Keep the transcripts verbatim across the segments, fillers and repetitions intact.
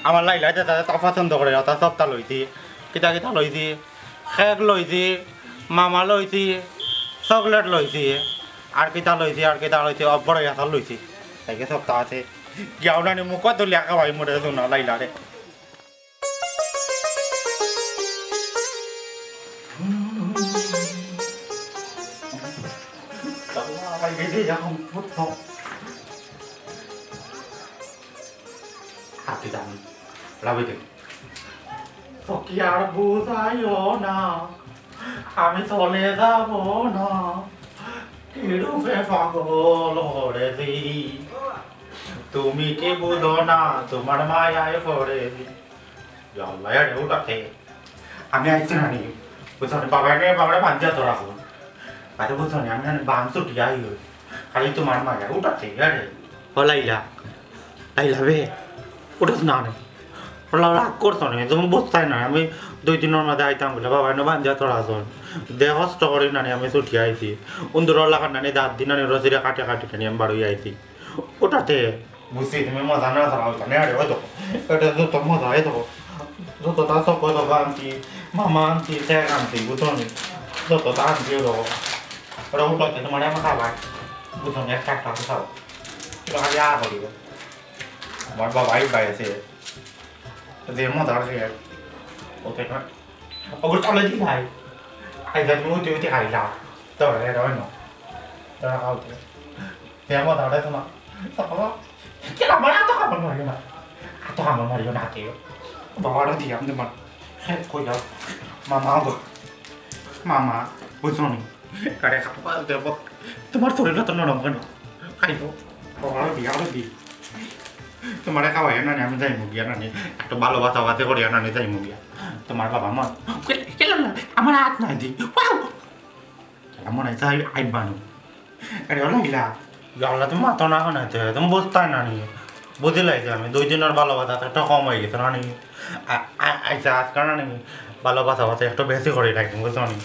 আমার লাইলায় যেতা যেতা পছন্দ করে, অতা সবতা লইছি। কিতা কিতা লইছি? কেক লইছি, মামা লইছি, চকলেট লইছি, আর কিতা লইছি, আর কিতা লইছি, অব্বড় আচার লইছি। তাইকে সবতা আছে। গিয়াও নানি মুখো তুলিয়া খাওয়াই মরে শুনা লাইলারে। সখী আর বুঝাইও না, আমি চলে যাব না। কিরূপে পাগল করেছি, তুমি কি বুঝো না, তোমার মায়ায় পড়েছি। ইয়া আল্লাহ, আরে উঠাতে। আমি আইছি নানি, বুঝছো নি? বাবারে, বাবারে বান্ধিয়া ধরা হল। আরে বুঝছো নি, আমি নানি বান ছুটি আই হই। খালি তোমার মায়া উঠাতে, আরে। ও লাইলা, লাইলা বে, উঠোস না নে। ওলা রাগ করছো নি, তুমি বুঝতায় না। আমি দুই দিনর মাঝে আইতাম বলে, বাবা এনে বান্ধিয়া ধরা হল। দে কষ্ট করি নানি, আমি ছুটি আইছি। উন্দুরর লাখান নানি দাঁত দি নানি রশিরে কাটে কাটে নানি আমি বারই আইছি। উঠাতে। বুঝছি, তুমি মজা না ছাড়া হইতা না, আরে, ওই দেখো। এটা যত মজা, এই দেখো। যত তা সব কত আনছি, মামা আনছি, কেক আনছি, বুঝছো নি? যত তা আনছি, ওই দেখো। ওটা উঠাতে তোমার এমন খাবার। বুঝছো নি, একটা একটা করে খাও। এটা খালি আ করিব। আমার বাবাই বাইরে আছে। যে মজা আছে, ওতে না। ওগুলো চলে দি ভাই। আই যা, তুমি উঠে উঠে খাই যাও। তোরা, এটা হয় না। তোরা খাও তো। কে আমার দাঁড়ায় তো না। বাবা, কে আমার এত কামড় মারিও না। এত কামড় মারিও না, কে? বাবা, আরো দিয়াম তোমার। হে, কই যাও? মামা, গো। মামা, বুঝছো নি? আরে, খাবা, দেব। তোমার শরীরটা তো নরম কেন? খাইবো। বাবা, আরো দি, আরো দি। তোমারে খাওয়াইয়া নানি, আমি যাইমু গিয়া নানি। একটু ভালোবাসা বাসে করিয়া নানি যাইমু গিয়া। তোমার বাবা মা, কেন, কেন না? আমার হাত নাই দি। ওয়াও! কেমন আছে? I, I Banu. আরে, ওলা ইলা। ইয়া আল্লাহ, তুমি মাতো না কেন এতে? তুমি বুঝতায় না নি? বুঝিলাই যে আমি দুই দিনর ভালোবাসা তো একটা কম হয়ে গেছে না নি? আ-, আ-, আচ্ছা, আজকাল না নি? ভালোবাসা বাসা একটু বেশি করে রাখি, বুঝছো নি?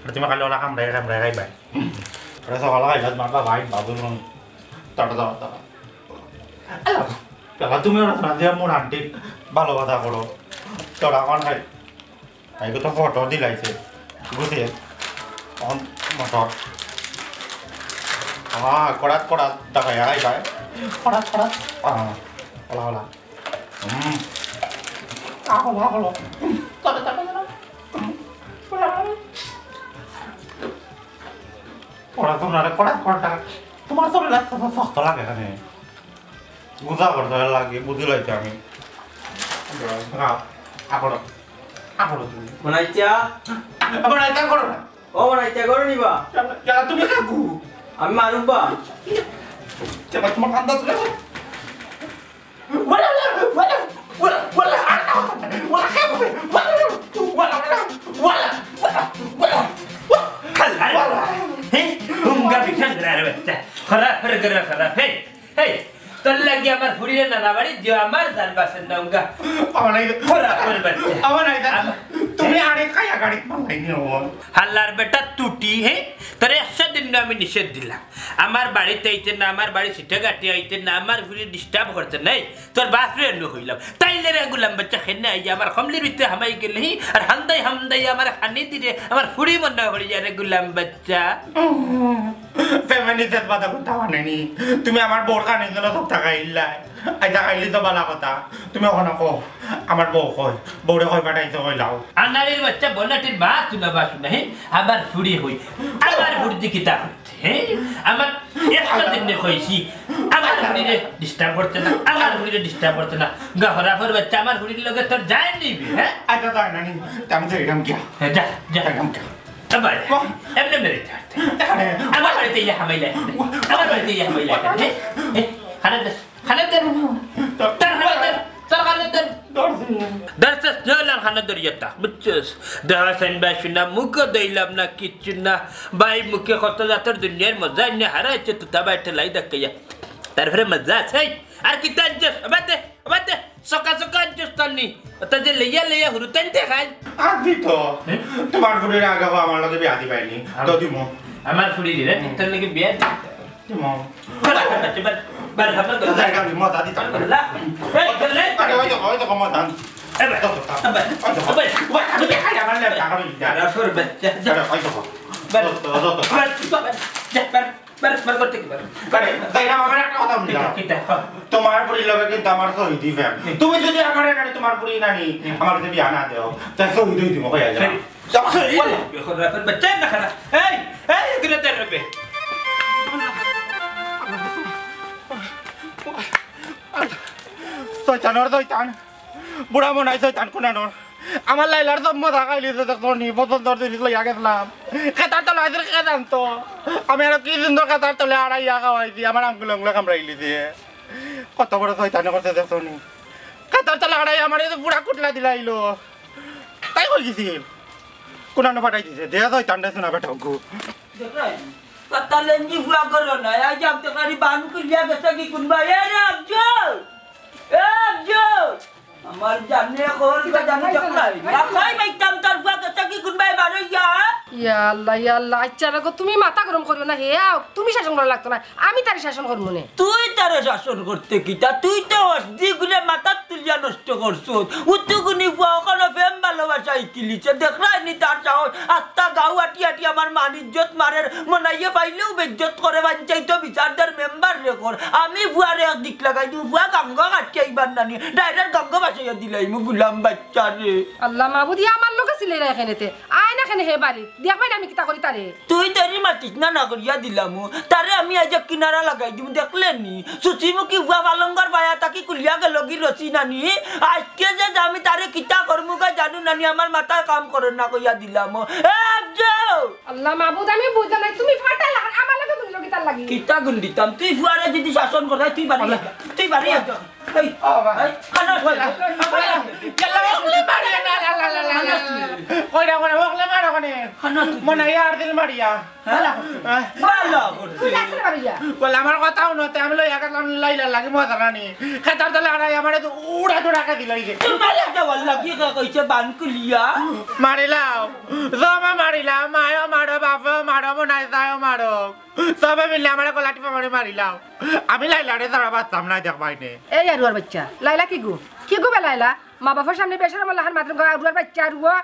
আর তুমি খালি ওলা কামড়াই কামড়াই খাইবায়। আরে, সকালে খাইলা তোমার বাবা, আই বাবু, হুম। তাড়া, তাড়া, তাড়া। আরে, বাবা, তুমি ওরা শোনা যে মোর আন্টি ভালোবাসা করো। তোরা এখন খাই। এই তো ফটো দিলাইছে। বুঝলি? On motor. হ্যাঁ, করাত, করাত, দেখা যায়, ভাই। করাত, করাত। হ্যাঁ, হলা, হলা। হুম। আহ, হলা, হলা। হুম, চলো, চলো, চলো। হুম, হলা, হলা। করাত, করাত, করাত, করাত। তোমার তো লাগতো শক্ত লাগে এখানে। গুজা করতে লাগে, বুঝি লাইছি আমি। না, আকড়ো, আকড়ো তুমি। বনাইতা? বনাইতা করো না। ও বনাইতা করো নিবা? কেলা, কেলা তুমি কাকু? আমি মারুফ বা। কেলা তোমার কান্দা তুলে। ওয়ালা, ওয়ালা, ওয়ালা, ওয়ালা, ওয়ালা, আর না, ওয়ালা, ওয়ালা, ওয়ালা, ওয়ালা, ওয়ালা, ওয়ালা, ওয়ালা। খালা, হে, হুঙ্গা বিখান রে বাচ্চা। খালা, ফের করে খালা, হে। হেই, তোর লাগি আমার ফুড়িরে নানা বাড়ি দিও, আমার জান বাসের না উঙ্গা। আমার নাই, খোরা, খোর বাচ্চা। আমার নাই, আম- তুমি আরে কায়া গাড়ি মালাই নিও। হাল্লার বেটা তুটি, হে? তোরে একশো দিন না আমি নিষেধ দিলাম। আমার বাড়িত আইতে না, আমার বাড়ি সিটাগাটি আইতে না, আমার ফুড়ি disturb করতে নাই। তোর বাপরে এমনি কইলাম। তাইলে রে গুলাম বাচ্চা খেনে আইয়া আমার কমলির ভিতরে হামাই গেলে হি, আর হান্দাই হান্দাই আমার খানি দিরে, আমার ফুড়ি মনে করি যা রে গুলাম বাচ্চা। ফেমিনিস্টের কথা কথা মানেনি। তুমি আমার বউর কানে যেন সব টাকা ইল্লাই। আচ্ছা, খাইলি তো বালা কথা। তুমি ওখানে কো, আমার বউ কই, বউরে কই পাঠাইছো কইলাও। আনারির বাচ্চা বনাটির মা তুই না বাসু নাই, আমার ফুড়ি কই। আমার ফুড়ি দি কিতা করতে, হে? আমার একটা দিন নে কইছি, আমার ফুড়িরে disturb করতে না, আমার ফুড়িরে disturb করতে না। গহরাফর বাচ্চা আমার ফুড়ির লগে তোর যায় নিবি, হে? আচ্ছা, তাই না নি, আমি যাইলাম গিয়া। হে, যা, যা। যাইলাম গিয়া। আবার, বাহ। এমনি মেরে ছাড়তে। আরে। আমার বাড়িতে ইয়ে হামাইলা। আমার বাড়িতে ইয়ে হামাইলা। হে? হে? খানা দে, খানা দে। তোর খানা দে, তোর খানা দে। ধরছি। ধরছস, জলার খানা ধরিয়া তা, বুঝছস? দেহা সেন ভাই শুনা, মুখও দইলাম না, কিচ্ছু না। ভাই মুখে কত জাতর দুনিয়ার মজা এনে হারাইছে, তুতা ভাই ঠেলাই দেখাইয়া। তারপরে মজা আছে, এই, আর কি তার জোশ? আবার দে। ওবা দে, সকা সকা আনছস তার নি। ওটা যে লইয়া লইয়া হুরুতাইন দেখাই। আজি তো। হে? তোমার ফুড়ির আগে আমার লগে বিয়া দিবাই নি। আম-, তো দিমু। আমার ফুড়িরে, হুম। তোর লগে বিয়া দি-, বার, বার, বার, বার, বার, বার। জায়গা আমি মজা দিতাম না। লা, এই, এই, আরে, ওই দেখো, ওই দেখো, মজা। এই, বার, বার, বার, বার, বার। ওই দেখো, ওই দেখো, আমার লেফট আঙুল। যা, যা, সর, বার, যা, যা। আরে, ওই দেখো। বার, যত, যত। বার, বার, যা, বার, বার, বার করতে কি বার? আরে, যাই না, আমার একটা কথা বলি। কিতা, কিতা, হ্যাঁ। তোমার বুড়ির লগে কিন্তু আমার সহিদি প্রেম। হুম। তুমি যদি আমার এখানে তোমার বুড়ি নানি, হুম। আমার যদি বিয়া না দেও, তাই সহিদ হই দিব, কইয়া যাও। সহিদ। যাও, সহিদ। বলো। এখন রাখেন, বাচ্চা না খানা। এই, এই, এগুলো দেন রূপে। শয়তানর শয়তান। বুড়া মনাই শয়তান কুনানর। আমার লাইলার জন্ম দেখাইলি যে দেখো নি, পছন্দর জিনিস লইয়া গেছিলাম। খেতার তলে আইসির কে জানতো? আমি আর কি সুন্দর খেতার তলে আড়াইয়া খাওয়াইছি, আমার আঙ্গুল আঙ্গুলে কামড়াইলি যে। কত বড় শয়তানি করছে দেখো নি। খেতার তলে আড়াই আমার এই যে বুড়া কুটলা দিলাইলো। তাই কই গেছিল? কুনানো পাঠাই দিছে। দে শয়তান রে শোনা বেটা গু। দেখো, পাতা লেঞ্জি ফুয়া করো না। এই যে আব্দুল কারি বান খুলিয়া গেছে কি কোনবা? এ রে আব্দুল! এ আব্দুল! আমার জানে খবর কিতা জানি দেখলাই। না কই মাইতাম তোর ফুয়া গেছে কি কোনবায় বারইয়া? ইয়া আল্লাহ, ইয়া আল্লাহ। আচ্ছা রাখো, তুমি মাথা গরম করিও না। হে আও, তুমি শাসন করা লাগতো না, আমি তারে শাসন করবো নে। তুই তারে শাসন করতে কিতা? তুই তো অসদি গুলে মাথাত তুলিয়া নষ্ট করছস। উতুগুনি ফুয়া ওখানে প্রেম ভালোবাসা ইকিলিছে। দেখলাই নি তার সাহস? আত্তা গাউ আটি আটি আমার মান ইজ্জত মারের, মনাইয়ে পাইলেও বেইজ্জত করে, বাঞ্চাইতো বিচারদার মেম্বার রে কর। আমি ফুয়ারে এক দিক লাগাই দিমু, ফুয়া গাঙ্গা কাটিয়া ইবার নানি, ডাইরেক্ট গাঙ্গা বাসাইয়া দিলাইমু গুলাম বাচ্চা রে। আল্লাহ মাবুদ, ইয়া আমার লগে ছিলে রে এখানেতে। আয় না কেনে হে বাড়ি, দেখবায় না আমি কিতা করি তারে। তুই দেরি মাতিস না, না করিয়া দিলামু। তারে আমি আইজ কিনারা লাগাই দিমু, দেখলে নি? সুচিমুখী ফুয়া পালঙ্গর বায়া তাকি কুলিয়া গেল গি রসি নানি। আজকে যে আমি তারে কিতা করমু গা জানু নানি, আমার মাথায় কাম করে না কইয়া দিলামু। এ আব্দু! আল্লাহ মাবুদ, আমি বুঝলাম না, তুমি ফাটাইলা, আর আমার লগে গুলিলো কিতার লাগি? কিতা গুন দিতাম? তুই ফুয়ারে যদি শাসন করে, তুই বাড়ি আয়। তুই বাড়ি আয়। এই, ও বাবা। এই, কানো OLA, OLA, OLA, OLA, OLA, OLA, OLA. কইরা, কইরা, ওকলে মারো কেনে? কানো তুই? মনে হয় আর দিল মারিয়া। হ্যাঁ? হ্যাঁ? ভালো করছে। তুই আসলে মারিয়া। বলে, আমার কথা হুনো, তে আমি লইয়া গেলাম লাইলার লাগি মজা নানি। খেতার তলে আড়াই আমারে তো উড়া দুড়া কে দিল এই যে। তুই মারিয়া যাওয়ার লাগি কে কইছে বান খুলিয়া? মারিলাও। জমা মারিলাও, মায়ও মারো, বাপও মারো, মনাই যায়ও মারো। সবে মিলে আমারে গলা টিপা মারি মারিলাও। আমি লাইলারে ছাড়া বাঁচতাম না, দেখবায় নে। এই আরুয়ার বাচ্চা, লাইলা কি গো? কি গো বে লাইলা? মা বাপর সামনে বেশরম লাখান মাতরম গো, আরুয়ার বাচ্চা, আরুয়া।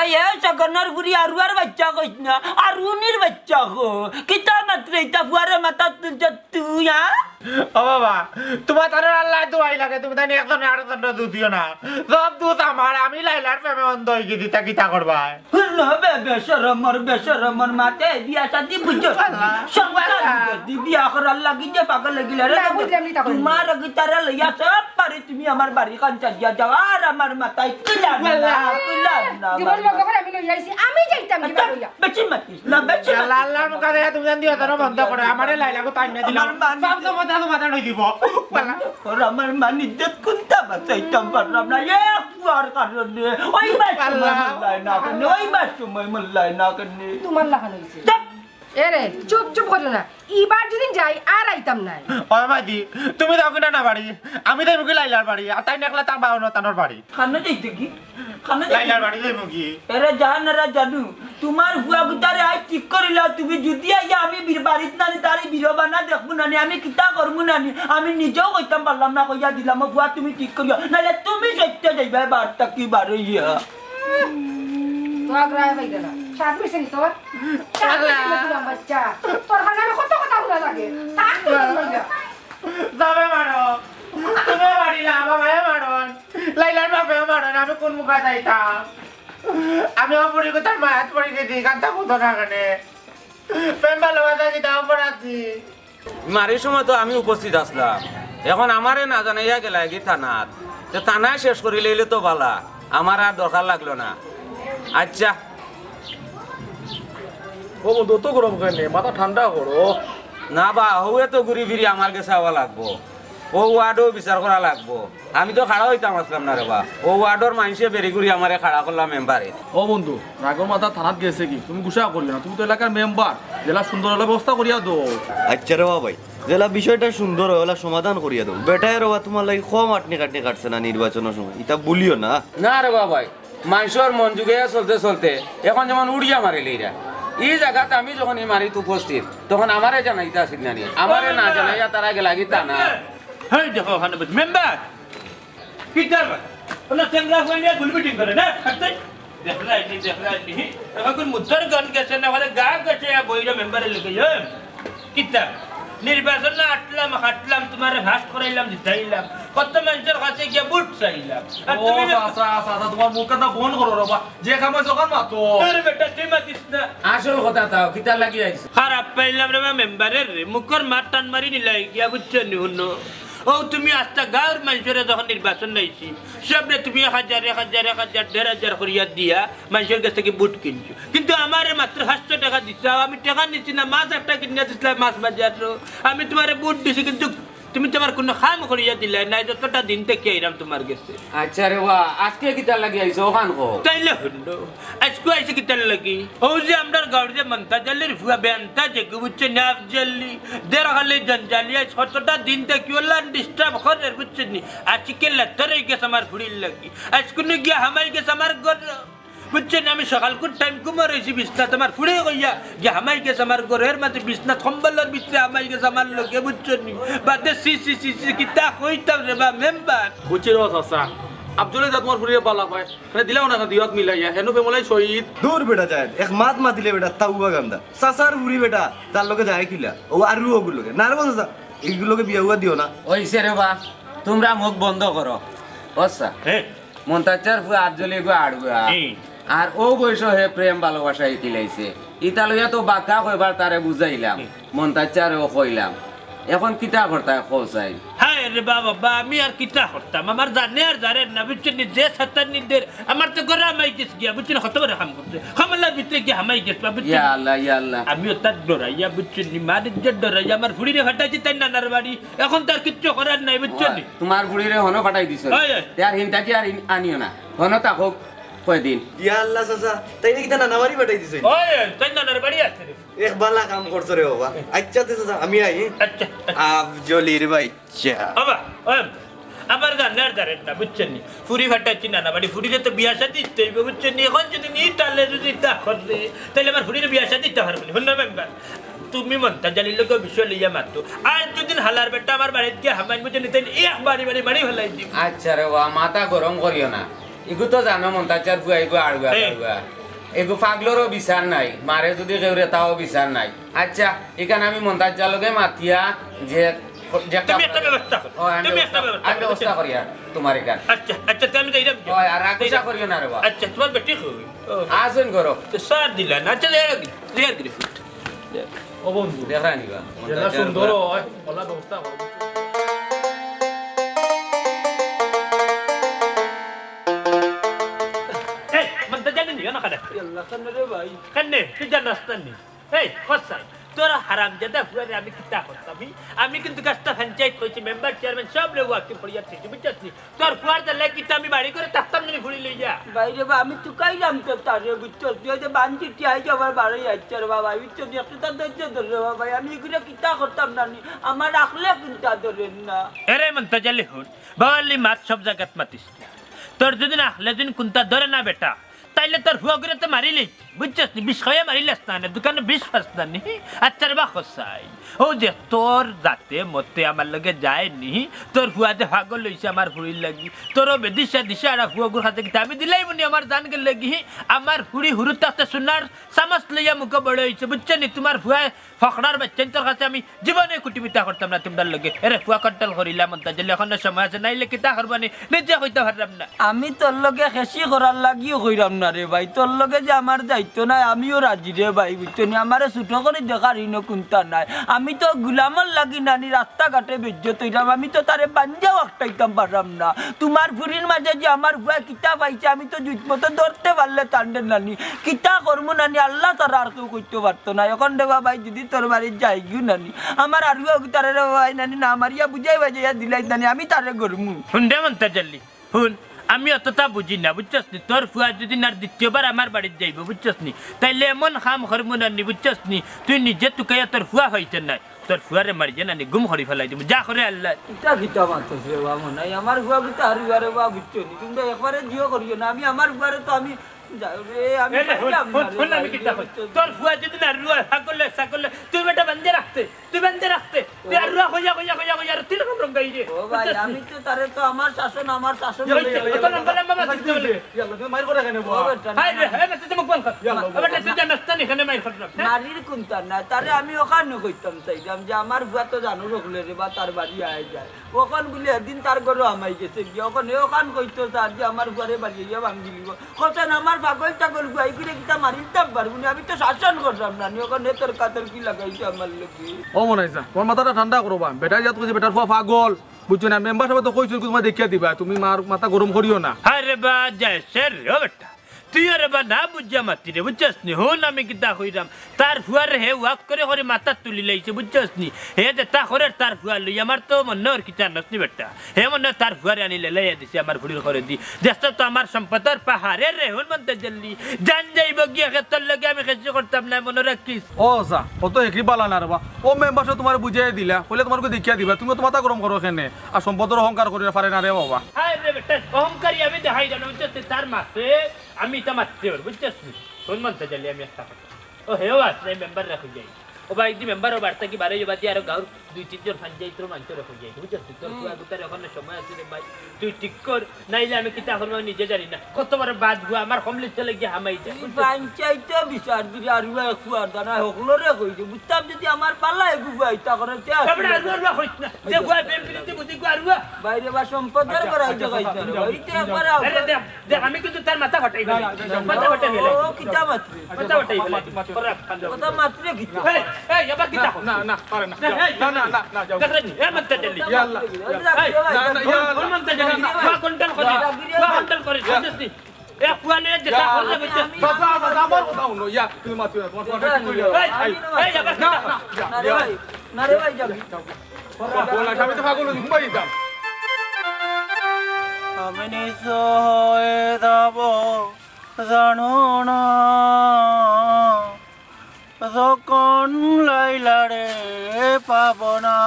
এই, এই সগনর ফুরি, আরুয়ার বাচ্চা কইস না, আরুনির বাচ্চা কো। কিতা মাতরে ইতা ফুয়ারে মাথাত তুলছ তুই, হ্যাঁ? ও বাবা, তুমার তানর আল্লায় দোয়াই লাগে, তুমি তাইন একজনে আরেকজনরে দুষ দিও না। সব দুষ আমার, আমি লাইলার প্রেমে অন্ধ অই গেছি, তা কিতা করবায়? না বে, বেশরমর, বেশরমর মাতে বিয়া শাদি বুঝছো? আল্লাহ। সংসার আল্লাহ। যদি বিয়া করার লাগি যে পাগল লাগিলা রে, না, বুঝলাম নি তখন। তুমার গিটারে লইয়া সব পারি তুমি আমার বাড়ি খান চালিয়া যাও, আর আমার মাথায় তুলা না, আল্লাহ। তুলা না, জীবন আমার লগে করে আমি লইয়া আইছি, আমি যাইতাম কিবা আচ্ছা, লইয়া। বেশি মাতিস না, বেশি আল্লাহ, মাতিস আল্লাহর না। মুখে দেখা তুমি জান দিও, তারা বন্ধ করো, আমারে লাইলা গো টাইম না দিলাম। আমার মা সব সময় তার মাথা নই দিব। আল্লাহ। ওর আমার মান ইজ্জত কুনটা বাঁচাইতাম পারলাম না, এ ফুয়ার কারণে। ওই বার সময় আল্লাহ। মোল্লায় না কেনে, ওই বার সময় মোল্লায় না কেনে। তুমার লাখান অইছে। চুপ। এরে, চুপ, চুপ করিও না। ইবার যদি যাই, আর আইতাম নায়। ও মাইদি, তুমি যাও কিনা না বাড়ি? আমি যাইমু কি লাইলার বাড়ি? আর তাইন একলা তার বাবা না তানর বাড়ি। খানো যাইতে কি? খানো যাইতে লাইলার কি? বাড়ি যাইমু কি? এরে জান, এরে জানু, তুমার ফুয়া গুতারে আইজ ঠিক করিলাও। তুমি যদি আইয়া আমি বীর বাড়িত নানি, তারে বীরবানা দেখমু নানি, আমি কিতা করমু নানি, আমি নিজেও কইতাম পারলাম না, কইয়া দিলাম। ও ফুয়া, তুমি ঠিক করিও, নাইলে তুমি সইত্য যাইবায় বাড়ি থাকি বারইয়া। তো আগ্রায় পাইবে না। সাত মিশে নি তোর? সাত মিশে নি তোর বাচ্চা? তোর কানে আমি কত কথা হুনা লাগে। থাক তুই তোর লগে। যাবে মারো। তুমি মারিলা, বাবায় মারন। লাইলার বাপেও মারন। আমি কুন মুখে যাইতাম? আমি ও বুড়ি কথার মায়াত পড়ি গেছি, কান্তা বুঝো না কেনে? প্রেম ভালোবাসা কিতা অপরাধী? মারির সময় তো আমি উপস্থিত আছলাম, এখন আমারে না জানাইয়া গেলায় গি থানাত। তে থানায় শেষ করিলাইলে তো বালা, আমার আর দরকার লাগলো না। আচ্ছা। ও বন্ধু, অত গরম কেনে? মাথা ঠান্ডা করো। না বা, হউয়ে তো ঘুরি ফিরি আমার গেছে আওয়া লাগবো, ও ওয়ার্ডও বিচার করা লাগবো। আমি তো খাড়া অইতাম আছলাম না রে বা, ও ওয়ার্ডর মাইনষে বেড়ি ঘুরি আমারে খাড়া করলা মেম্বারে। ও বন্ধু, রাগর মাথা থানাত গেছে গি? তুমি গুসা করিও না, তুমি তো এলাকার মেম্বার, যেলা সুন্দর অলা ব্যবস্থা করিয়া দেও। আচ্ছা রে বা ভাই, যেলা বিষয়টা সুন্দর অয়, অলা সমাধান করিয়া দেও। বেটায় রে বা তুমার লাগি কম আটনি কাটনি কাটছে না নির্বাচনর সময়, ইতা ভুলিও না। না রে বা ভাই, মাইনষর মন জুগাইয়া চলতে চলতে এখন যেমন উড়িয়া মারিলে এরা। ই জাগাত আমি যখন ই মারিত উপস্থিত, তখন আমারে জানাইতা আছিল না নি? আমারে না জানাইয়া তারা গেলাগি তা না। হেই দেখো ওখানে বস, মেম্বার। কিতা বা? ওনা চেংরা কইলে গুল মিটিং করে না? হাতে? দেখরায়নি, দেখরায়নি। এখন মুদ্রার গান গেছে না, বলে গা গেছে, আর বইরা মেম্বারে লিখে, এ? কিতা? নির্বাচন না আটলাম, হাটলাম, তোমারে ফাস্ট করাইলাম, জিতাইলাম। কত মানুষের কাছে গিয়া ভোট চাইলাম। আর ও, তুমি চাচা, চাচা, তোমার মুখ কান্না বন্ধ করো রে বা। যে কামে যখন মাতো। আরে বেটা, তুই মাতিস না। আসল কথা তাও, কিতা লাগি আইছো? খারাপ পাইলাম রে বা মেম্বারের রে। মুখর মাত টান মারি নিলাই গিয়া, বুঝছো নি? হুনো। ও তুমি আস্তা গাঁওর মানুষরে যখন নির্বাচন নাইছি, সবরে তুমি এক হাজার, এক হাজার, এক হাজার, দেড় হাজার করিয়া দিয়া মানুষর কাছ থাকি ভোট কিনছো। কিন্তু আমারে মাত্র পাঁচশো টেকা দিছো, আমি টেকা নিছি না, মাছ একটা কিনিয়া দিছিলাম মাছ বাজারো। আমি তোমারে ভোট দিছি, কিন্তু তুমি তোমার কোনো কাম করিয়া দিলায় না, যতটা দিন থাকি আইরাম তোমার গেছে। আচ্ছা রে বা, আজকে কিতার লাগি আইছো, ওখান কও। তাইলে হুনো, আজকে আইছি কিতার লাগি? ও যে আমরার গাঁওর যে মন্তাজ আলীর ফুয়া বেয়ান্তা যে গু বুঝছো নি, আফজলি, দের খালি জঞ্জালি, আজ কতটা দিন থাকি ওলা ডিস্টার্ব করে, বুঝছো নি? আজকে লেতর অই গেছে আমার ফুড়ির লাগি। আজকে নু গিয়া হামাই গেছে আমার ঘর, বুঝছো নি? আমি সকাল কুন টাইম ঘুমো রইছি বিছনাত, আমার ফুড়ি কইয়া গিয়া হামাই গেছে আমার ঘরর মাঝে, বিছনাত কম্বলর ভিতরে হামাই গেছে আমার লগে, বুঝছো নি? বাদে ছি, ছি, ছি, ছি, কিতা কইতাম রে বা মেম্বার। বুঝছি রে চাচা, আফজলে যা তোমার ফুড়িরে বালা পায়, মানে দিলাও না, দিওয়াত মিলাইয়া, হেনু ফেমলাই শহীদ। দূর বেটা যায়, এক মাত মাতিলে বেটা, তাউবা গান্দা। চাচার ফুড়ি বেটা, তার লগে যায় কিলা? ও আরু ওগুর লগে। না রে বা চাচা, এইগুর লগে বিয়া উয়া দিও না। ওইছে রে বা, তোমরা মুখ বন্ধ করো। ও চাচা, হে। মন্তাজ চাচার ফুয়া আফজলি গু আড়ুয়া। হুম। আর ও বয়স হে প্রেম ভালোবাসা ইকিলাইছে। ইতা লইয়া তো বাক্কা কয়বার তারে বুঝাইলাম। হুম। মন্তাজ চাচারেও কইলাম। এখন কিতা করতায় কও চাই? হায় রে বাবা, বা আমি আর কিতা করতাম? আমার জানে আর জানে না, বুঝছো নি? যে সাতার নিদের, আমার তো ঘরো হামাই গেছে গিয়া, বুঝছো নি? কত বড় কাম করছে। কমলার ভিতরে গিয়া হামাই গেছে, বুঝছো নি? ইয়া আল্লাহ, ইয়া আল্লাহ। আমি ওটা ডরাইয়া, বুঝছো নি? মার ইজ্জত ডরাইয়া, আমার ফুড়িরে ফাটাইছি তাইর নানার বাড়ি। এখন তার কিচ্ছু করার নাই, বুঝছো নি? তোমার ফুড়িরে হনো ফাটাই দিছো। হয়, হয়। তে আর হিনতা কি আর ইন-, আনিও না। হনো তা হোক কয়দিন। ইয়া আল্লাহ চাচা, তাইরে কিতা নানা বাড়ি ফাটাই দিছো? হয়, হয়, তাইর নানার বাড়ি আছে রে। এক বালা কাম করছো রে বাবা। আচ্ছা, তে চাচা, আমি আই। আচ্ছা, আচ্ছা। আফজলির বাচ্চা। বাবা, ওই, আমার জানে আর জানে না, বুঝছো নি? ফুড়ি ফাটাইছি নানা বাড়ি, ফুড়িরে তো বিয়া শাদি দিতে অইবো, বুঝছো নি? এখন যদি নি তাহলে যদি তা করে, তাইলে আমার ফুড়িরে বিয়া শাদি দিতে পারবো না। হুনো মেম্বার, তুমি মন্তাজ আলীর লগে বিষয় লইয়া মাতো। আর যদি হালার বেটা আমার বাড়িত গিয়া হামাইন, বুঝছো নি? তাইলে এক বাড়ি বাড়ি বাড়ি ফালাই দিমু। আচ্ছা রে বা, মাথা গরম করিও না। ইগু তো জানো মন্তাজ চাচার ফুয়া, ইগু আড়ুয়া, হে। আড়ুয়া। ইগু পাগলরও বিচার নাই, মারে যদি কেউরে তাও বিচার নাই। আচ্ছা, ইখান আমি মন্তাজ চাচার লগে মাতিয়া যে, যে তুমি একটা ব্যবস্থা করো। ও, আমি তুমি একটা ব্যবস্থা, ব্যবস্থা আমি করো, ব্যবস্থা বুঝছো? করি আর তোমার ইখান। আচ্ছা, আচ্ছা, তে আমি যাইরাম। ও, আর রাগ গুসা করিও না রে বা। আচ্ছা, তোমার বেটি কই? ও। আসুন করো। তো সার দিলা না, আচ্ছা, যাই আর কি, যাই আর কি রে ফুট। ও বন্ধু। দেখা নিবা। যেলা সুন্দর হয়, ওলা ব্যবস্থা করো। এই, মন্তাজ আলী নিও না কেনে? আল্লাহ, কেনে রে ভাই? কেনে? তুই জানাস না নি? এই, খোসা, তোর হারামজাদা ফুয়ারে আমি কিতা করতাম? ই? আমি কিন্তু গাছটা পঞ্চায়েত কইছি, মেম্বার, চেয়ারম্যান সব লোক আঁকি পড়িয়া থইছি, বুঝছস নি? তোর ফুয়ার জ্বালায় কিতা আমি বাড়ি ঘরে থাকতাম না নি ফুড়ি লইয়া? ভাই রে বা, আমি তুকাইলাম তো তারে, বুঝছস নি? ওই যে বান্টি টিয়াই যে আমার বাড়ি আইছে রে বাবা, বুঝছস নি? একটু তার ধৈর্য ধর রে বাবা, আমি ইগুরে কিতা করতাম না নি? আমার আখলে কুন্তা ধরের না। এরে মন্তাজ আলী হুন, বাওয়ালি মাত সব জাগাত মাতিস না। তোর যদি না আখলে যদি কুন্তা ধরে না বেটা, তাইলে তোর ফুয়াগুরে তো মারিলিস, বুঝছস নি? বিষ খাইয়া মারিলাস না, না, দোকানো বিষ পাস না নি। আচ্ছা রে বা খোসাই, ও যে তোর জাতে মতে আমার লগে যায় নি, তোর ফুয়া যে পাগল অইছে আমার ফুড়ির লাগি, তোরও বেদিশা দিশা আর ফুয়াগুর হাতে কিতা আমি দিলাইমু নি আমার জান গেলে গি, আমার ফুড়ি হুরু থাকতে সোনার চামচ লইয়া মুখো বড় অইছে, বুঝছো নি? তোমার ফুয়ায় ফকরার বাচ্চাইন্তর কাছে আমি জীবনে কুটুমিতা করতাম না তোমরার লগে। এরে ফুয়া কন্ট্রোল করিলাম, মন্তাজ আলী, এখনো সময় আছে, নাইলে কিতা করবা নি, নিজে কইতাম পারলাম না। আমি তোর লগে খেশি করার লাগিও কইরাম না রে ভাই, তোর লগে যে আমার যাইতো নায়, আমিও রাজি রে ভাই, বুঝছো নি? আমারে ছোট করি দেখার ইনো কুন্তা নাই। আমি তো গুলামর লাগি নানি রাস্তাঘাটে বেইজ্জত অইরাম, আমি তো তারে বান্ধিয়াও আটকাইতাম পাররাম না। তোমার ফুড়ির মাঝে যে আমার ফুয়ায় কিতা পাইছে, আমি তো জুতমতো ধরতে পারলে তানরে নানি, কিতা করমু নানি, আল্লাহ ছাড়া আর কেউ কইতো পারতো না। এখন রে বাবাই যদি তোর বাড়িত যাইগিও নানি, আমার আরুয়া গুতারে রে বাবাই নানি না মারিয়া বুঝাই বাজাইয়া দিলাইত নানি, আমি তারে গরমু। হুন রে মন্তাজ আলী, হুন, আমি অততা বুঝি না, বুঝছস নি? তোর ফুয়া যদি নার দ্বিতীয়বার আমার বাড়িত যাইবো, বুঝছস নি? তাইলে এমন কাম করমু নানি, বুঝছস নি? তুই নিজে তুকাইয়া তোর ফুয়া পাইতে নায়, তোর ফুয়ারে মারিয়া নানি গুম করি ফালাই দিমু। যা করে আল্লাহ। ইটা কিতা মাতস রে বা মনাই? আমার ফুয়া কিতা হারুয়া রে বা, বুঝছো নি? তোমরা একবারে জিও করিও না, আমি আমার ফুয়ারে তো আমি যাও রে, আমি এ রে, হুন, পারলাম না হুন, রে হুন, আমি ভাই, কিতা কই? তোর ফুয়া যদি না রুয়া, ছাগলে, ছাগলে, তুই বেটা বান্ধে রাখতে, তুই বান্ধে রাখতে, তুই আর রুয়া কইয়া, কইয়া, কইয়া, কইয়া, আর তিন রকম রঙ গাই রে। ও ভাই, বুঝছস আমি নি? তো তারে তো আমার শাসন, আমার শাসন ইয়া, হইছে, ইয়া, অত ইয়া, লম্বা লম্বা মাতিস না বলে। ইয়া, তুমি মাইর করে কেন, ও বাবা? বেটা, না, হায় রে, না। এ বেটা, তুই মুখ বন্ধ কর। ইয়া, আল্লাহ, এ বেটা, তুই জানাস না নি, এখানে মাইর খাস না, হ্যাঁ? মারির কোনটা না, তারে আমি ওখানে কইতাম চাইলাম যে আমার ফুয়া তো জানো রকলে রে বা তার বাড়ি আয় যায়। ওখান বলে এদিন তার ঘরো হামাই গেছে গিয়া, ওখানে ওখান কইতো স্যার যে আমার ফুয়ারে বাড়ি আইয়া ভাঙ্গি দিব। কইছেন আমার পাগল টাগল গুয়াই করে কিতা মারিতাম পারবো না, আমি তো শাসন করলাম না, নি ওখানে তর্কাতর্কি লাগাইছে আমার লোকে। ও মনাইছা, তোমার মাথাটা ঠান্ডা করো বা, বেটা জাত কইছে বেটার ফুয়া পাগল, বুঝছো না? মেম্বার সাহেব তো কইছো তোমার দেখিয়া দিবা, তুমি মার মাথা গরম করিও না। আরে বা যায় স্যার, ও বেটা, তুই আরে বা না বুঝিয়া মাতি রে, বুঝছস নি? হুন আমি কিতা কইরাম, তার ফুয়ারে হে ওয়াক করে করে মাথা তুলি লাইছে, বুঝছস নি? হে যেতা করে তার ফুয়া লই, আমার তো মনে অর কিতা নস নি বেটা। হে মনে অর তার ফুয়ারে আনি লেলাইয়া দিছে আমার ফুড়ির করে দি। দেশটা তো আমার সম্পদর পাহাড়ে রে, হুন মন্তে জেল্লি। জান যাইব গিয়া খেতর লগে আমি খেসি করতাম না, মনে রাখিস। ও যা, ও তো একই বালা না রে বা। ও মেম্বার সাহেব তোমারে বুঝাই দিলা, কইলে তোমার কই দেখিয়া দিবা, তুমি তো মাথা গরম করো কেনে? আর সম্পদর অহংকার করিয়া পারে না রে বাবা। হায় রে বেটা, অহংকারী আমি দেখাই জানো, বুঝছস নি? তার মাসে আমি ইতা মাততে পারবো, বুঝছস নি? হুন মন্তে জেল্লি আমি একটা কথা। ও হেও আস নাই, মেম্বার রাখি যাই। ও ভাই, দি মেম্বার ও বার্তা কি বারে যাবা দি আরো গাঁওর দুই তিনজন পঞ্চায়েতর মানুষ রাখি যাই, বুঝছস নি? তোর হুম। ফুয়া গুতার এখনো সময় আছে রে ভাই, তুই ঠিক কর, নাইলে আমি কিতা করবো আমি নিজে জানি না। কত বড় বাদ হুয়া, আমার কমলিত চলে গিয়ে হামাই যায়, তুই বুঝছস? পঞ্চায়েত বিচার দিবি আর হুয়া এক ফুয়ার দানা হকলরে কই যে বুঝতাম যদি আমার পাল্লা এগু হুয়া ইতা করে তে আসলে। তারপরে আর হুয়া হুয়া কইস না, যে হুয়া বেম বিলিতে বুঝি হুয়া হুয়া। বাইরে বা সম্পদর আচ্ছা, করাই আচ্ছা, জগাই আচ্ছা, না রে আচ্ছা, ভাই, ইতে আচ্ছা, একবার আও। আরে দেখ, দেখ, আমি কিন্তু তার মাথা ফাটাই না, না, ফেলাই। না, যাও, মাথা যাও। ফাটাই ফেলাই। ও, কিতা মাতরে? মাথা ফাটাই ফেলাই। মাত, মাত, মাত। করা খান দাও। কথা মাতরে কিতা? এই, এই, আবার কিতা না, করো? না, না, পারে না। না, যাও। এই, না, না, না, না, যাও। দেখ রে, এ মানতে দিলি। ইয়া আল্লাহ। এই, না, না, ইয়া আল্লাহ। কোন মানতে দিলি? না, না, না। কোয়া কন্ট্রোল করে, ইয়া। কোয়া কন্ট্রোল করে, ইয়া। বুঝছিস নি? এ কোয়া নিয়ে যেটা আল্লাহ। করলে বুঝছিস? চাচা, চাচা, আমার কথা হুনো। ইয়া, তুমি মাতিও না, তোমার কথা ঠিক কইলে। এই, এই, আবার না, কিতা? না, না, না রে ইয়া। ভাই, না রে ভাই, যাবি। যাও। ও, না, আমি তো পাগল হই, ঘুমাই যাম। আমি নিঃস্ব হয়ে যাব, জানো না, যখন লাইলারে পাব না।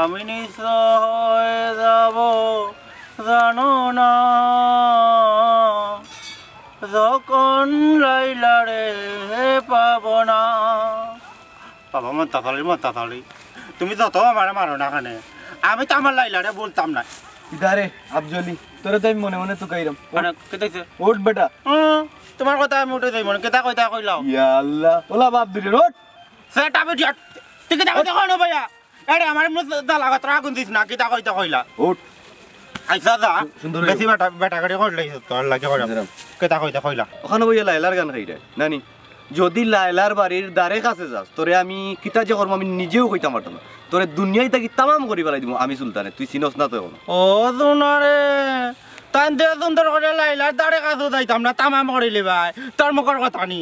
আমি নিঃস্ব হয়ে যাব, জানো না, যখন লাইলারে পাব না। বাবা, মন্তাজ আলী, মন্তাজ আলী, তুমি যত আমারে মারো না কেনে, আমি তো আমার লাইলারে ভুলতাম না। ইদারে, আফজলি, তোরে তো আমি মনে মনে তুকাইরাম। মানে, কিতা অইছে? উঠ বেটা। হুম, তোমার কথা আমি উঠে যাই মনে, কিতা কইতা কইলাও? ইয়া আল্লাহ, ওলা বাপ দিলে, উঠ। সেটা আমি দিয়া, তুই কিতা কইতা কইনো ভাইয়া? আরে, আমার মনে দালা কথা আগুন দিস না, কিতা কইতা কইলা? উঠ। আইসা যা, সুন্দর হইব। বেশি বেটা, বেটা গাড়ি করলে তোর লাগে কইলাম। সুন্দর। কিতা কইতা কইলা? ওখানে বইয়া লাইলার গান গাইরে, নানি? যদি লায়লার বাড়ির দ্বারে কাছে যাস, তোরে আমি কিতা যে করমু আমি নিজেও কইতাম পারতাম না। তোরে দুনিয়াই থাকি তামাম করি ফালাই দিমু আমি সুলতানে, তুই চিনস না তো এখনো। ও জুনারে, তাইন দে সুন্দর করি লায়লার দ্বারে কাছেও যাইতাম না, তামাম করিলিবায়। তোর মুখর কথা নি।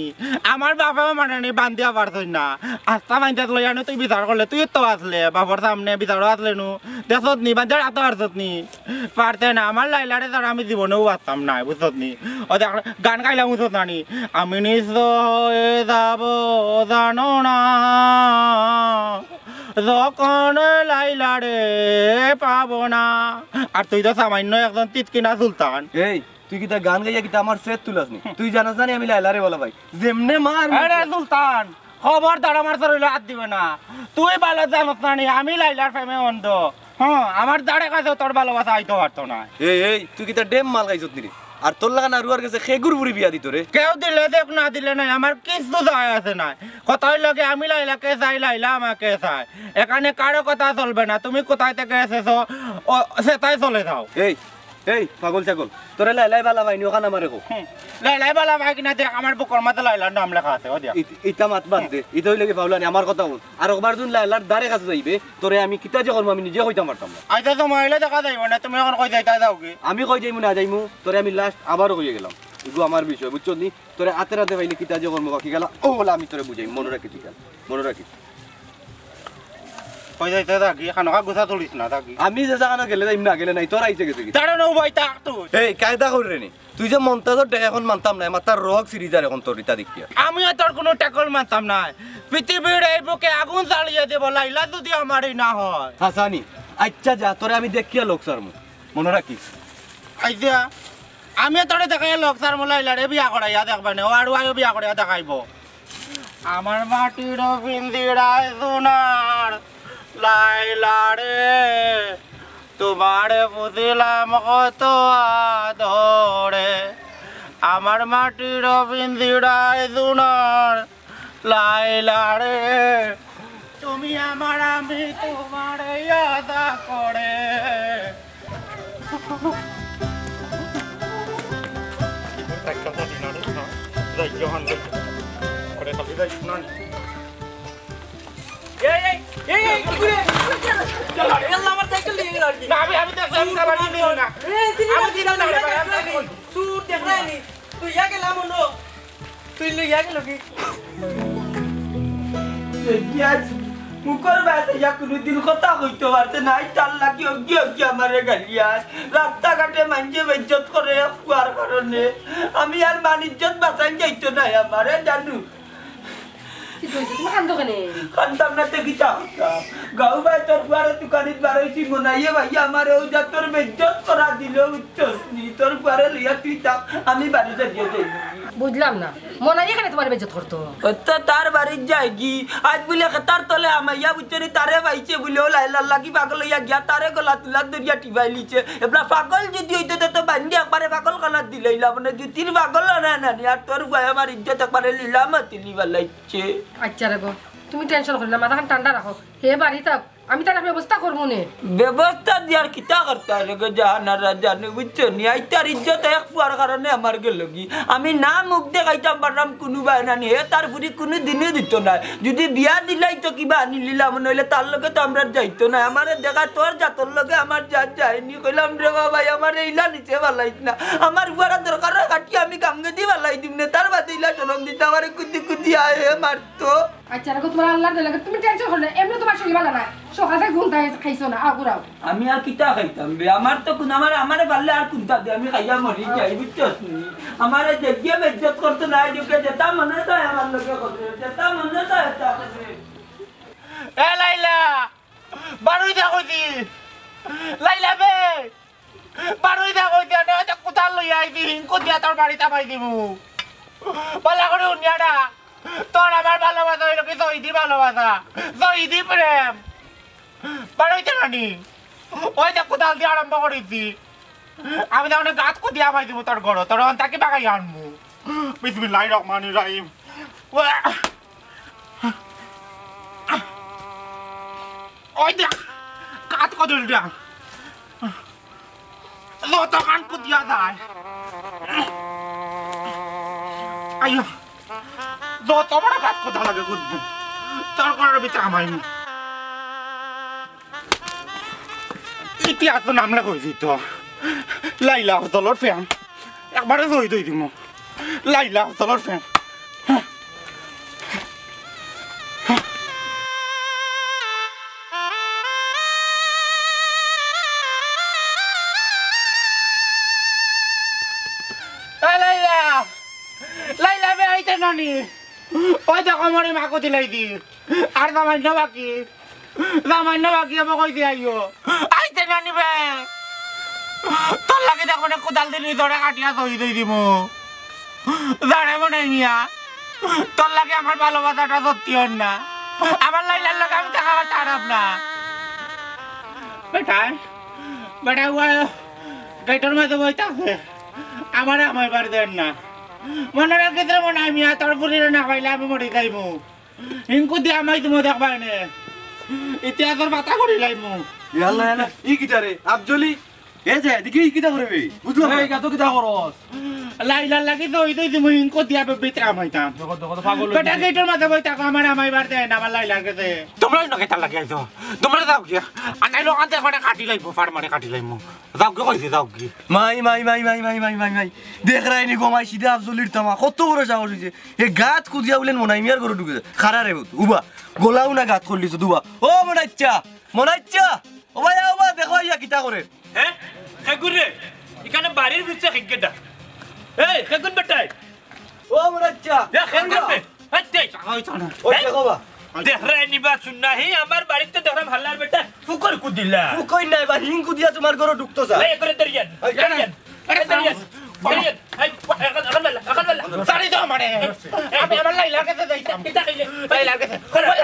আমার বাপেও মানে নি বান্ধিয়া পারছইন না। আস্তা বান্ধিয়া লইয়া নু তুই বিচার করলে, তুইও তো আছলে, বাপর সামনে বিচারও আছলে নু। দেখছত নি, বান্ধিয়া আতো পারছত নি। পারতে না, আমার লায়লারে ছাড়া আমি জীবনেও বাঁচতাম না, বুঝছত নি? ও দেখ, গান গাইলাম, বুঝছত না নি? আমি নিঃস্ব হয়ে যাব, জানো না, যখন লায়লারে পাবো না। আর তুই তো সামান্য একজন তিতকিনা সুলতান। এই, তুই কিতা গান গাইয়া কিতা আমার সেট তুলাস নি? তুই জানাস না নি আমি লায়লারে ভালা পাই? যেমনে মার আরে সুলতান, খবরদার আমার শরীরে হাত দিবে না। তুই ভালা জানস না নি, আমি লায়লার প্রেমে অন্ধ। হ্যাঁ, আমার দ্বারে কাছেও তোর ভালোবাসা আইতো পারতো না। এই, এই, তুই কিতা ডেম মাল খাইছত নি রে? আর তোর লাখান আরুয়ার গেছে খেগুর বুড়ি বিয়া দিত রে। কেউ দিলে দেখ, না দিলে নাই, আমার কিচ্ছু যায় আসে নাই। কথা অইলো কি, আমি লায়লাকে চাই, লায়লা আমাকে চায়। এখানে কারো কথা চলবে না। তুমি কোথায় থেকে এসেছো, ও, সেটাই চলে যাও। এই, এই, পাগল ছাগল, তোরে লায়লায় ভালা পাইনি, ওখান আমারে কো। হুম। লায়লায় ভালা পাই কিনা দেখ, আমার বুকর মাঝে লায়লার নাম লেখা আছে, ও দিয়া। ইত-, ইতা মাত বাদ দে, ইতা অইলো কি ফাউলানি, আমার কথা হুন। আর একবার যুদি লায়লার দ্বারে কাছে যাইবে, তোরে আমি কিতা যে করমু আমি নিজে কইতাম পারতাম না। আচ্ছা, সময় অইলে দেখা যাইবো না, তুমি এখন কই যাইতা যাও কি? আমি কই যাইমু না যাইমু, তোরে আমি লাস্ট আবারও কইয়া গেলাম। এগু আমার বিষয়, বুঝছত নি? তোরে আতে রাতে পাইলে কিতা যে করমু বাকি গেলা, ও বলে আমি তোরে বুঝাই, মনো রাখিস ইখান, মনো রাখিস। কই যাইতে থাকি, খানোকা গুছা তুলিস না থাকি। আমি যে জাগানো গেলে যাইম না, গেলে নাই, তোর আইছে গেছে কি? তারে নৌ ভাই, তাক তো। এই, কায়দা করি রে নি। তুই যে মন্তাজর ডেক এখন মানতাম না, মাথার রগ সিরি যার এখন তোর ইতা দেখিয়া। আমি আর তোর কোনো টেকল মানতাম না। পৃথিবীর এই বুকে আগুন জ্বালিয়ে দেব, লায়লা যদি আমারই না হয়। হাসানি, আচ্ছা যা, তোরে আমি দেখিয়া লোক সারমু। মনো রাখিস। আইজা, আমি তোরে দেখাই লোক স্যার মোলা ইলারে বিয়া করাইয়া দেখবা নে, ও আর ওয়াইও বিয়া করাইয়া দেখাইবো। আমার মাটির পিঞ্জিরায় সোনার লাইলা রে, তোমারে বুঝিলাম কত আদরে। আমার মাটির পিঞ্জিরায় সোনার লাইলা রে, তুমি আমার, আমি তোমার আদা করে। এই, এই, এই, এই, কি করে? এই আল্লাহ, আমার সাইকেল নিয়ে গেল আর কি। না, আমি, আমি দেখছি, আমি তো বাড়ি নিব না। এই, চিনি না, আমি চিনি না, চিনি না, আমি চিনি না। চুর, দেখলাই নি? তুই ইয়া গেলাম অন্য। তুই লইয়া গেল কি? দেখি আজ মুখর বাসে ইয়া কোনোদিন কথা কইতে পারছে না। আজ তার লাগি অগি অগি আমারে গালি আজ। রাস্তাঘাটে মাইনষে বেইজ্জত করে এক ফুয়ার কারণে। আমি আর মান ইজ্জত বাঁচাইন যাইতো নায় আমারে জানু। কিতা অইছে? তুমি কান্দো কেনে? কান্দতাম না তে কিতা করতাম? গাউ ভাই তোর ফুয়ারে দোকানিত বারইছি, মনাইয়ে ভাই আমারে অউ জাতর বেইজ্জত করা দিল, বুঝছস নি? তোর ফুয়ারে লইয়া তুই থাক, আমি বাড়িত যাইয়া যাই। বুঝলাম না, মনাইয়ে কেনে তোমার বেইজ্জত করতো? অত তার বাড়িত যায়গি, আজ বুলে খেতার তলে হামাইয়া বুঝছো নি, তারে পাইছে বুলে, অউ লাইলার লাগি পাগল অইয়া গিয়া তারে গলা তুলাত ধরিয়া টিপাইলিছে। এবলা পাগল যদি অইতো তে তো বান্ধি একবারে পাগলখানাত দিলাইলাম, মানে জুতির পাগল না নানি, আর তোর ফুয়ায় আমার ইজ্জত একবারে লিলাম তুলি ফালাই। চে। আচ্ছা রে গো, তুমি টেনশন করিও না, মাথাখান ঠান্ডা রাখো। হে বাড়িত থাক, আমি তার ব্যবস্থা করমু নে। ব্যবস্থা দিয়ার কিতা করতায় রে গো, জাহানারা জানে, বুঝছো নি? আইজ তার ইজ্জত এক ফুয়ার কারণে আমার গেলগি। আমি না মুখ দেখাইতাম পারলাম কুনু বায়না নি, হে তার ফুড়ি কুনু দিনও দিতো নায়। যদি বিয়া দিলাইতো কিবা আনি লিলাম, নইলে তার লগে তো আমরার যাইতো নায়। আমারে দেখা তোর জাতর লগে আমার জাত যায়নি, কইলাম রে বাবা, আমারে ইলা নিচে ফালাইস না। আমার ফুয়ারে দরকার অয় কাটি আমি গাঙ্গেদি ফালাই দিমু নে, তার বাদে ইলা শরম দিতা আমারে কুদি কুদি আয় হে মার। তো? আচ্ছা, রাখো, তোমার আল্লাহর দয়া লাগে, তুমি টেনশন করো না, এমনে তোমার শরীর ভালা নায়, সকালে ঘুম থাকি খাইছো না, আও ঘুরাও। আমি আর কিতা খাইতাম বে? আমার তো কুন, আমার, আমারে পারলে আর কুনতা দে, আমি খাইয়া মরি যাই, বুঝছস নি? আমারে দেখিয়া বেইজ্জত করতো নায়, যেতা মনে চায় আমার লগে করে, যেতা মনে চায় তা করে। এ লাইলা, বারই যা কইছি। লাইলা বে, বারই যা কইছি, না অইতে কুদাল লইয়া আইছি, হিংকু দিয়া তোর বাড়িত হামাই দিমু। ভালা করি হুনিয়া ডাক। তোর আমার ভালোবাসা অইলো কি জয়দি ভালোবাসা, জয়দি প্রেম। বারইতে নানি, অউ যে কুদাল দিয়া আরম্ভ করিছি। আমি তার মানে গাত কুদিয়া হামাই দিমু তোর ঘরো, তোর অন থাকি বাগাই আনমু। বিসমিল্লাহির রহমানির রহিম। ওয়া। ওই দেখ, কাত কদুল দিয়া। যতখান কুদিয়া যায়। আইও। যত বড় গাত কুদা লাগে কুদমু। তোর ঘরর ভিতরে হামাইমু। ইতিহাস তো নাম লেখা অইছে তো। লাইলা আফজলর প্রেম। একবারে জয়দি দিমু। লাইলা আফজলর প্রেম। এ লাইলা, লাইলা বে আইতে নানি। ওই দেখো মরে মাকো দিলাই দি। আর সামান্য বাকি। সামান্য বাকি অবো কইছি আইও। আইতে নানি বে। তোর লাগি দেখো না কুদাল দি নিজরে কাটিয়া থই থই দিমু। জানে মনে মিয়া। তোর লাগি আমার ভালোবাসাটা সত্যি অর না। আমার লাইলার লগে আমি থাকা খারাপ না। বেটায়, বেটায় ওয়া গেটর মাঝে বই থাকছে। আমারে হামাইবার দেয় না। মনে রাখিস রে মনে মিয়া, তোর ফুড়িরে না পাইলে আমি মরি যাইমু। হিংকু দিয়া হামাই দিমু দেখবায় নে। ইতিহাসর পাতা করি লাইমু। ইয়াল্লা, ইয়াল্লা, ই কিতা রে? আফজলি? এ যে, দেখি ই কিতা করে বে? বুঝলাম না। এই, গাতো কিতা করস? লাইলার লাগি তো ওই তো দিমু হিংকু দিয়া বে ভিতরে হামাইতাম। দেখো, দেখো, তো পাগল বেটা অইছে। গেটর মাঝে বই থাকো, আমারে হামাইবার দেয় না, আমার লাইলার গেছে। তোমরা অন্য কেতার লাগি আইছো? তোমরা যাও গিয়া। আর নাইলে ওখান থেকে মানে কাটি লাইবো, ফার মানে কাটি লাইমু। যাও গিয়া কইছি, যাও গিয়া। মাই, মাই, মাই। দেখরায়নি গো মাই, সিধা আফজলির তামা। কত বড় সাহস অইছে। এ গাত কুদিয়া বুলে মনাই মিয়ার ঘরো ঢুকে যায়। খারা রে, উবা। গলাও না গাত করলিছ, দুবা। ও মনাইচ্চা, মনাইচ্চা। ও ভাই, ও ভাই, দেখো ইয়া কিতা করে। হে? খেগুন রে? ইখানো বাড়ির ভিতরে খেগুন দা। এই, খেগুন বেটাই। ও মনাইচ্চা। এ, খেগুন বে। এই, দে, চাকা হইতো না। ওই এই, দেখো বা। দেখরায়নি বা শুন না, হে, আমার বাড়িত দেখরাম হাল্লার বেটা, ফুকর কুদিলা। ফুকর নাই বা, হিং কুদিয়া তোমার ঘরো ঢুকতো স্যার। এই, করে দরিয়ান। এই, দরিয়ান। আরে, দরিয়ান। এই, এই, এখন, এখন বেলা, এখন বেলা। ছাড়ি দাও আমারে। আমি আমার লাইলার কাছে যাইতাম। কিতা কইলে? লাইলার কাছে। ওয়াল্লা,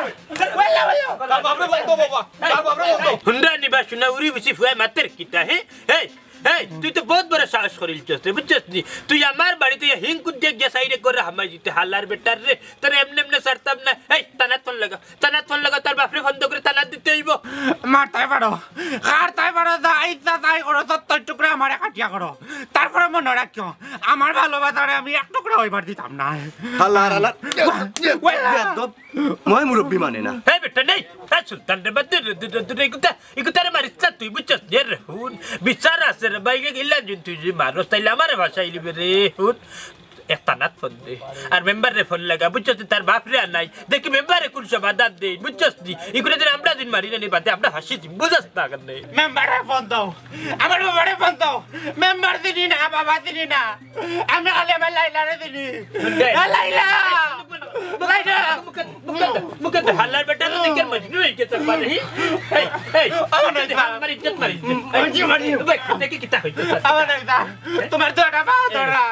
ওয়াল্লা, ওয়াল্লা। তার বাপরে বলতো বাবা, তার বাপরে বলতো। হুন্ডা নিবা শুনা উড়ি বুঝি ফুয়া মাতের কিতা, হে? এই, এই, তুই তো বহুত বড় সাহস করিলছস রে, বুঝছস নি? তুই আমার বাড়িত হিং কুদ্দে গিয়া সাইডে করে হামাই দিতে হালার বেটার রে। তোর এমনে এমনে ছাড়তাম না। এই, তানাত ফোন লাগা। তানাত ফোন লাগা, তার বাপরে ফোন দো করে তানাত দিতে অইব। মারতায় পারো, কাটতায় পারো, যা ইচ্ছা তাই করো, সত্তর টুকরা আমারে কাটিয়া করো। তারপরে মনো রাখিও, আমার ভালোবাসারে আমি এক টুকরা অইবার দিতাম না। হালার, হালার। ওয়াল্লা। বেয়াদব। ময় মুরব্বি মানে না। এই বেটা নেই, তাই সুলতান রে বাদ দে, দে, দে, দে, দে, ইগুতা, ইগুতারে মারিস না তুই, বুঝছস নি রে? হুন, বিচার আছে রে ভাই, ইলা যদি তুই যদি মারস, তাইলে আমারে ভাসাইলিবে রে, হুন। এক তানাত ফোন দে। আর মেম্বাররে ফোন লাগা, বুঝছস? তার বাপরে আনাই। দেখি মেম্বারে কোন সমাধান দেই, বুঝছস নি? ইগুরে দিন আমরা দিন মারি না নি বাদে, আমরা হাসি দিন, বুঝছস না কেনে? মেম্বারে ফোন দাও। আমার বাবারে ফোন দাও। মেম্বার চিনি না, বাবা চিনি না। আমি খালি আমার লাইলারে চিনি। দে। এ লাইলা! লাইলা! মুখে, মুখে, মুখে দে। হালার বেটা তো দেখে মজনু হয়ে গেছে পারে। এই, এই, আমার মুখে দে, নাই। আমার ইজ্জত মারি। আমি কি মারি? ভাই, দেখি কিতা হইছে? আমার নাই দা। তোমার তো এটা বাবা ধরা।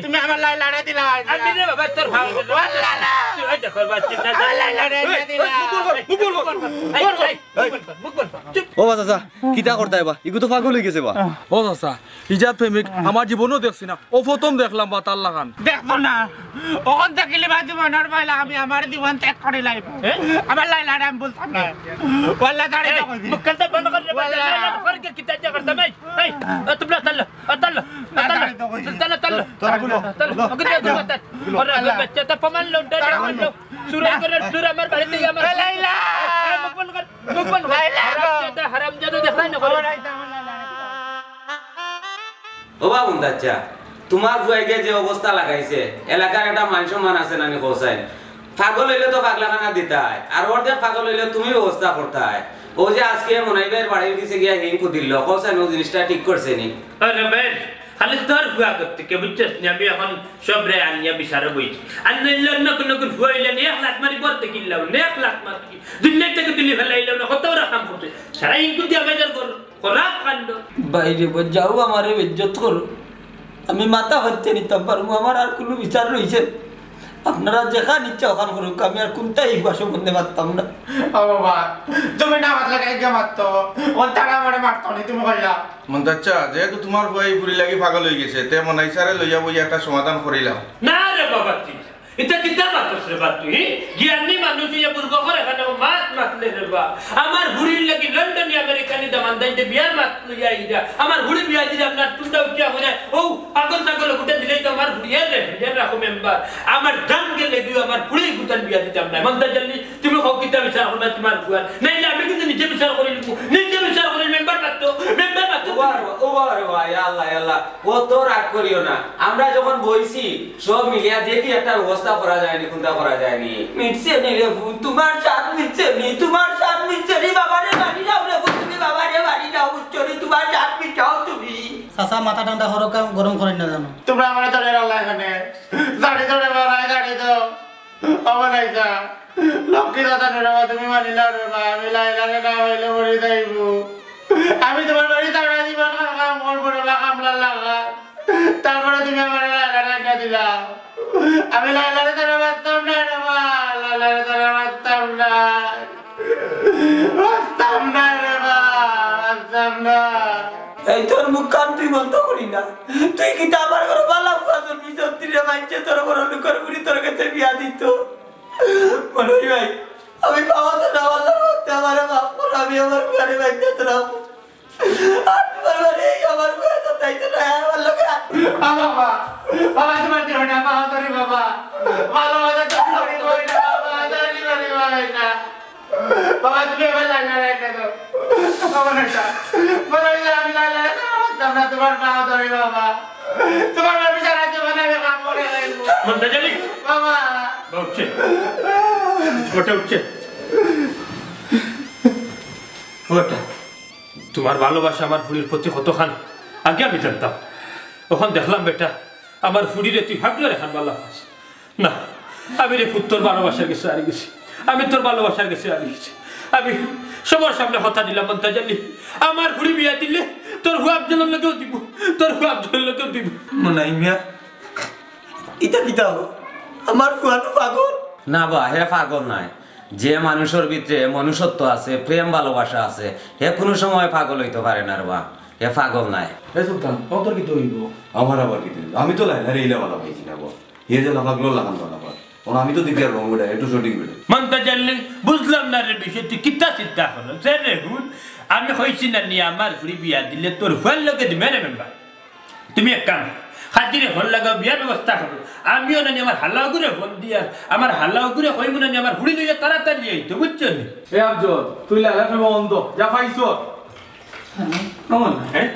তুমি আমার লাই লড়াই দিলা। আমি রে বাবা, তোর ভাও দিল। ওয়াল্লা না। তুই ওই দেখো, বাবা, চিন্তা আমার লাই লড়াই দিলা। মুখ বন্ধ কর, মুখ বন্ধ কর। এই, এই, মুখ বন্ধ কর, মুখ বন্ধ কর। চুপ। ও বাবা, চাচা, কিতা করতায় বা? ইগু তো পাগল অই গেছে বা। ও চাচা, ইজাত প্রেমিক আমার জীবনও দেখছি না, ও প্রথম দেখলাম বা তার লাখান। দেখতো না, ওখান থাকিলে বা জীবনর পয়লা আমি আমার জীবন ত্যাগ করি লাইব। এ? আমার লাই লড়াই আমি বলতাম না। ওয়াল্লা দাঁড়িয়ে এই, কইছি। মুখ কালটা বন্ধ কর রে, ওয়াল্লা। বন্ধ কর, কিতা করতাম এই? এই, ও তোমরা তাল্লা। আতাল, আতাল, আতাল, আতাল। তোরা বলো, আতাল, বলো। ওকে দে, দে, আতাল। ওরা বলো। বাচ্চা তো প্রমাণ লো, ডরে তারা প্রমাণ লো। বলো। চুরাই করে, চুর আমার বাড়িতে আমার এ লাইলা! এ, মুখ বন্ধ কর, মুখ বন্ধ কর। লাইলা! হারামজাদা, হারামজাদা, দেখাই না করে। ও লাইলা, ও লাইলা। ও বাবুন দাচ্চা, তোমার ফুয়াইগে যে অবস্থা লাগাইছে, এলাকার একটা মান সম্মান আছে নানি কৌসাইন? পাগল অইলে তো পাগলাখানা দিতায়, আর অর্ধেক পাগল অইলে তুমি ব্যবস্থা করতায়। ও যে আজকে মনাই ভাইর বাড়ির পিছে গিয়া হিং কুদিল, কৌসাইন ও জিনিসটা ঠিক করছে নি? আরে ভাই, খালি তোর ফুয়া করতে কে বুঝছস নি? আমি এখন সবরে আনিয়া বিচারে বইছি। আর নাইলে অন্য কোনো ফুয়া অইলে নি এক লাত মারি পড়তে কিনলাম, নি এক লাত মারি। দুনিয়া থেকে তুলি ফেলাইলাম না, কত বড় কাম করছে। সারা হিং কুদি আমাদের ঘর। খরাপ কাণ্ড। বাইরে বই যাও, আমারে বেইজ্জত করো। আমি মাথা হচ্ছে নিতাম পারমু, আমার আর কুনু বিচার রইছে না। আপনারা যেখান ইচ্ছা ওখান করুক, আমি আর কুনটাই ইবা সম্বন্ধে মাততাম না। ও বাবা, তুমি না মাতলে কাইগা মাততো, ও তারা আমারে মারতো নি, তুমি কইলা। মন্তাচ্চা, যেহেতু তোমার ফুয়া ই ফুড়ির লাগি পাগল অই গেছে, তে মনাইছারে লইয়া বইয়া একটা সমাধান করিলাও। না রে বাবা, ঠিক ইতা কিতা মাতস রে বা তুই? জ্ঞানী মানুষ ইয়া বুরবকর এখানে ও মাত মাতলে রে বা। আমার ফুড়ির লাগি লন্ডনি আমেরিকানি দামান্দ আনতে বিয়ার মাত লইয়া আইরা। আমার ফুড়ি বিয়া দিলে আপনার টুন্ডা উঠিয়া হইরা। ও পাগল ছাগল উঠে দিলেই তো আমার ফুড়ি এর রে, এর রাখো মেম্বার। আমার জান গেলে গিয়ে আমার ফুড়ি গুতান বিয়া দিতাম না। মন্তাজ আলী, তুমি কও কিতা বিচার করবা তোমার ফুয়ার? নাইলে আমি কিন্তু নিজে বিচার করি নিমু। নিজে বিচার করি মেম্বার মাততো, মেম্বার মাততো। ও বাবা, ও বাবা রে বাবা, ইয়া আল্লাহ, ইয়া আল্লাহ। অত রাগ করিও না। আমরা যখন বইছি, সব মিলিয়া দেখি একটা ব্যবস্থা করা যায়নি, কুনটা করা যায়নি। মিটছে নি রে ফুত, তোমার স্বাদ মিটছে নি, তোমার স্বাদ মিটছে নি, বাবারে বাড়ি যাও রে ফুত, তুমি বাবারে বাড়ি যাও, বুঝছো নি, তোমার স্বাদ মিটাও তুমি। চাচা, মাথা ঠান্ডা করো, কাম গরম করেন না জানো। তোমরা আমারে ধরে রাখলা এখানে। গাড়ি ধরে বাবায় গাড়ি দাও। বাবা নাই যা। লক্ষ্মী দাদা রে বাবা, তুমি মানিলাও রে বাবা, আমি লাইলারে না পাইলে মরি যাইবো। আমি তোমার বাড়ি তাড়া দিবা না, কাম করবো রে বাবা, কামলা লাগা। তারপরে তুমি আমার লাইলারে আইনা দিলাও। আমি লাইলারে তারা মারতাম না রে বাবা, লাইলারে তারা মারতাম না। মারতাম না রে বাবা, মারতাম না। এই তোর মুখ কান তুই বন্ধ করি না। তুই কিতা আমার ঘরে বালা ফুয়া জন্মি সত্যি রে মাইনষে তোর বড় লোকের বুড়ি তোর কাছে বিয়া দিত। মনে হয় ভাই, আমি বাবা তো না বললাম, আমারে মাফ কর, আমি আমার ঘরে বাইতে তোরা। আর তোমার বাড়ি এই আমার ঘরে তো তাই তো না, আমার লোকে আর বাবা, বাবা, তোমার দেহ না, বাবা, ধরে বাবা। ভালো বাবা, তো করি করি না, বাবা, ধরে করি করি না। বাবা, তুমি এবার লাইন লাগাই না তো। বাবা, না, না। বাবা, আমি লাইন লাগাই না, বাবা, তোমরা তোমার বাবা ধরে বাবা। তোমার বাবা সারা জীবন আমি কাম করে খাইবো। মন্তাজ আলী। বাবা। বাবা উঠছে। ওটা উঠছে। ওটা। তোমার ভালোবাসা আমার ফুড়ির প্রতি কতখান আগে আমি জানতাম। অখন দেখলাম বেটা, আমার ফুড়িরে তুই হাগলার এখান ভালা পাস। না, আমি রে ফুত তোর ভালোবাসার গেছে হারি গেছি। আমি তোর ভালোবাসার গেছে হারি গেছি। আমি সবার সামনে কথা দিলাম, মন্তাজ আলী, আমার ফুড়ি বিয়া দিলে তোর ফুয়া আফজলর লগেও দিমু, তোর ফুয়া আফজলর লগেও দিমু। মনাই মিয়া, ইতা কিতা অয়? আমার ফুয়া নু পাগল? না বা, হে পাগল নায়। যে মানুষর ভিতরে মনুষ্যত্ব আছে, প্রেম ভালোবাসা আছে, হে কুনু সময় পাগল অইতো পারে না রে বা। হে পাগল নায়। এ সুলতান, অখন তোর কিতা অইবো? আমার আবার কিতা অইবো? আমি তো লাইলারে ইলা ভালা পাইছি না বা। হে যে লাফাগুলো লাখান তো লাফা। অখন আমি তো দেখি আর রং বেটা, একটু সঠিক বেটা। মন্তাজ আলী, বুঝলাম না রে বিষয়, তুই কিতা চিন্তা করস? সে রে হুন, আমি কইছি না নি আমার ফুড়ি বিয়া দিলে তোর ফুয়ার লগে দিমু রে মেম্বার। তুমি এক কাম, কাজিরে ফোন লাগাও, বিয়ার ব্যবস্থা করো। আমিও না নি আমার হালাগুরে ফোন দিয়া, আমার হালাগুরে কইমু না নি আমার ফুড়ি লইয়া তাড়াতাড়ি আইতো, বুঝছো নি? এ আফজল, তুই লাইলার প্রেমে অন্ধ, যা পাইছস। কেমন? হ্যাঁ?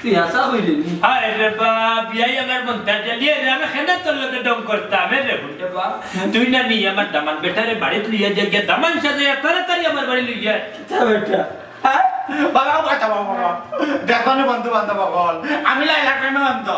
তুই হাছা কইলি নি? আরে রে বা, বিয়াই আমার মন্তাজ আলী রে, আমি কেনে তোর লগে ঢং করতাম, এ রে হুন রে বা। তুই না নি আমার দামান বেটারে বাড়িত লইয়া যা, গিয়া দামান সাজাইয়া তাড়াতাড়ি আমার বাড়ি লইয়া। কিতা বেটা? হ্যাঁ? বাবা, বাবা, বাবা, বাবা। দেখো নি বন্ধু বান্ধব অকল, আমি লাইলার প্রেমে অন্ধ।